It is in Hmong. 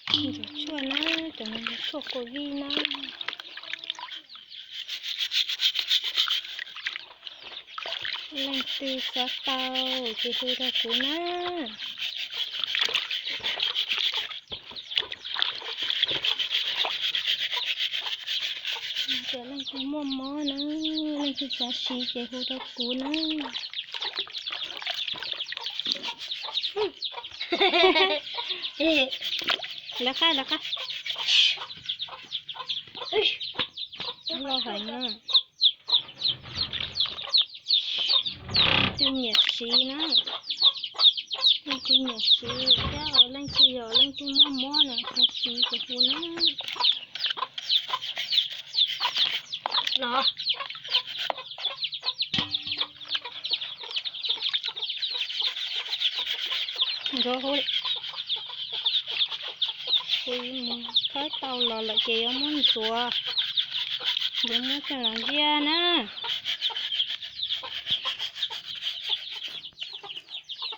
Ntsuag tshuaj na, cov no ntsuag tshuaj covid na. Leej twg xav tau ces hu rau kuv na. Ces leej twg muaj mob na, leej twg xav siv ces hu rau kuv na. Lawv qab, lawv qab. Loj heev na. Leej twg nyiam siv na, leej twg nyiam siv thiab leej twg yog leej twg muaj mob na, xav siv ces hu na. Los, ntsuag hu, kuv mus khawb tau los lawm ces yuav muab ntxuav, yuav muab coj los ziab na.